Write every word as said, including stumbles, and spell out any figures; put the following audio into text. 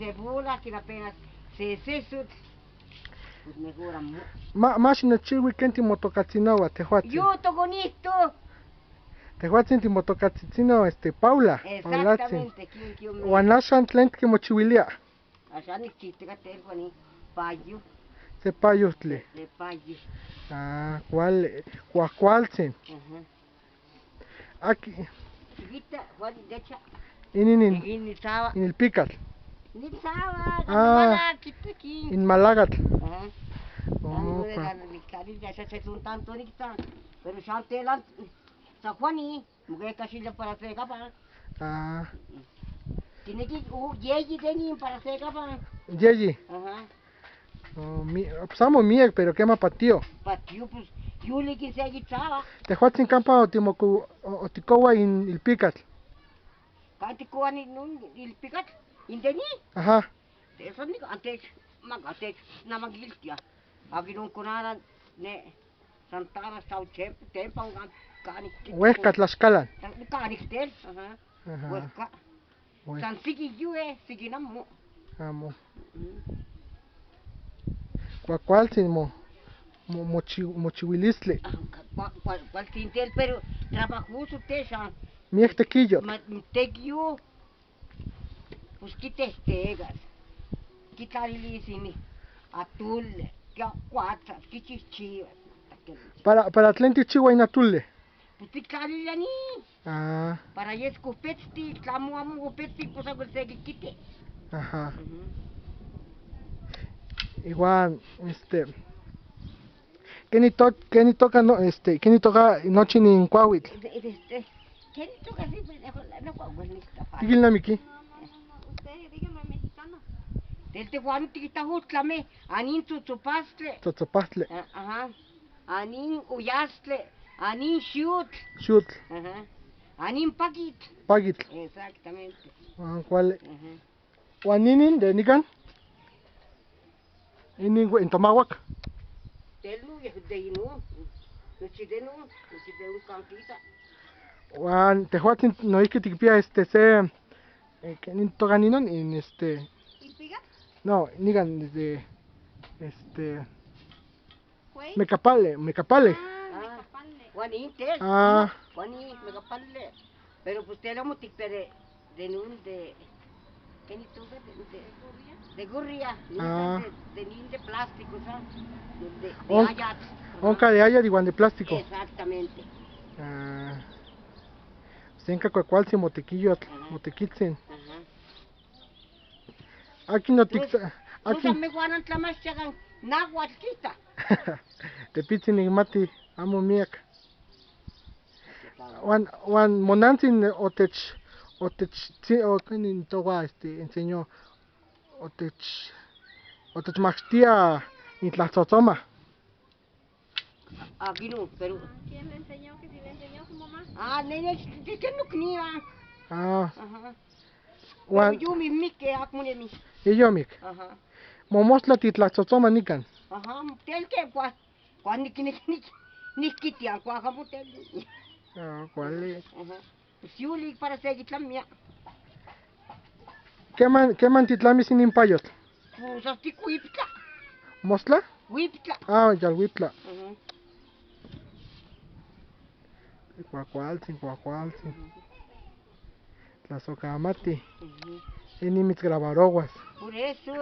Cebola, kin apenas sesesotl. Pues mejor amo. Ma, ma xinechilwi ken timotokahtzinowa tehwatzin. Yu tokonihto. Tehwatzin timotokahtzitzinotl, este, Paula. Paulatzin. Exactamente, kin, kin. Wan axan tlen tikimochiwilia? Axan nikchihtoka tel wan payo. Se payohtli. Se payo. Ah, kuali, kuakualtzin. Aha. Aki. Chiquita, Juan, decha. Inin, inin. Inin sawa. Inin ilpikatl. Inin sawa. Ah. Inin malakatl. Aha. Oh, nin kual. Nin tanto nikta. Pero xan telan, San Juani, mokekaxila para se kapan. Ah. Tiene que, uh, yeyi de nin para se kapan. Yeyi. Aha. Oh, mi-, pues amo miek, pero kema patio. Patio, pues, yulik in se kitsawa. Tehwatzin kampa otimoku-, o-, otikowa in ilpikatl? Kan tikowa nin, nin ilpikatl, in de nin. Aha. Te eso nik antes, mak antes, namagiltia. Aki non konara ne, Santana, Sauchempe, tempa, kan, kan, wehka Tlaxcalan. Kan, kan, tel, aha. Aha. Wehka. San siki yue, siki namo. Amo. Mm. Kuakualtzin mo, mo, mochi-, mochiwilistli. Ah, kua-, kua-, kualtzin tel, pero trabajoso tel san. Miek tekiyotl. Ma-, tekiyo. Pues kitehtekatl. Kitlalilis inin atule, kiakuatsas, kichihchiwas. Para, para tlen tikchiwa in atule? Pues tiktlalilia nin. Ah. Para yes kuhpetztik, tlamo amo kuhpetztik, pues amo se kikiti. Aha. Mhm. Iwan, este, ken ito-, ken itoka no, este, ken itoka nochi nin kuawitl? Este, este, ken itoka si, pues, mejor no kuawitl, no kuawitl. Tikilnamiki. Usted dígame mexicano. Tel tehuan tikijta ojtlame, a nin tzotzopastli. Tzotzopastli. Ah, aha. A nin uyastli, a nin xiutl. Xiutl. Aha. A nin pakitl. Pakitl. Exactamente. Ah, kuali. Aha. Wan inin de nikan? Inin we-, in tomawak. Tel no, ya de ino. Nochi de no, nochi de no kan kita. Wan tehuatzin noihki tikpia este se, eh, ken itoka ninon, in este. ¿Ilpikatl? No, nikan de, este, Mekapale, mekapale. Ah, mekapale. Wan in tel. Ah. Wan in mekapale. Pero pues tel amo tikpia de, de nun de, ken itoka de, de, de gurria. Ah. De, de nin de plástico, sa. De, de ayatl. Onka de ayatl iwan de plástico. Exactamente. Ah. Senka kuakualtzin motekiyotl, motekitzin. Aha. Akin otik-, akin. Tos amejuan antlamachtiaj nahuatl kita. Tepitzin nikmati, amo miak. Wan, wan monantzin otech, otech, tzi-, o-, ken itoka, este, enseñó, otech, otechmaktia in tlahtzotzoma. Akin no, pero. Ah, ¿quién le enseñó? ¿Que si le enseñó su mamá? Ah, ne, ne, ne, ne, nokniwan. Ah. Aha. Wan. Pero yomik, eh, akmo nemi. Yomik. Aha. Momostla titlahtzotzoma nikan. Aha, tel ke kua-, kuan nik-, nik-, nik-, nikitian, kuan amo tel. Ah, kuali. Aha. Pues yulik para se kitlamia. Keman, keman titlamis inin payotl? Pues asta Wiptla. Mostla? Wiptla. Ah, yal Wiptla. Ujú. Kuakualtzin, kuakualtzin. Ujú. Tlasokamati. Ujú. Inin mitzgrabarowas. Por eso.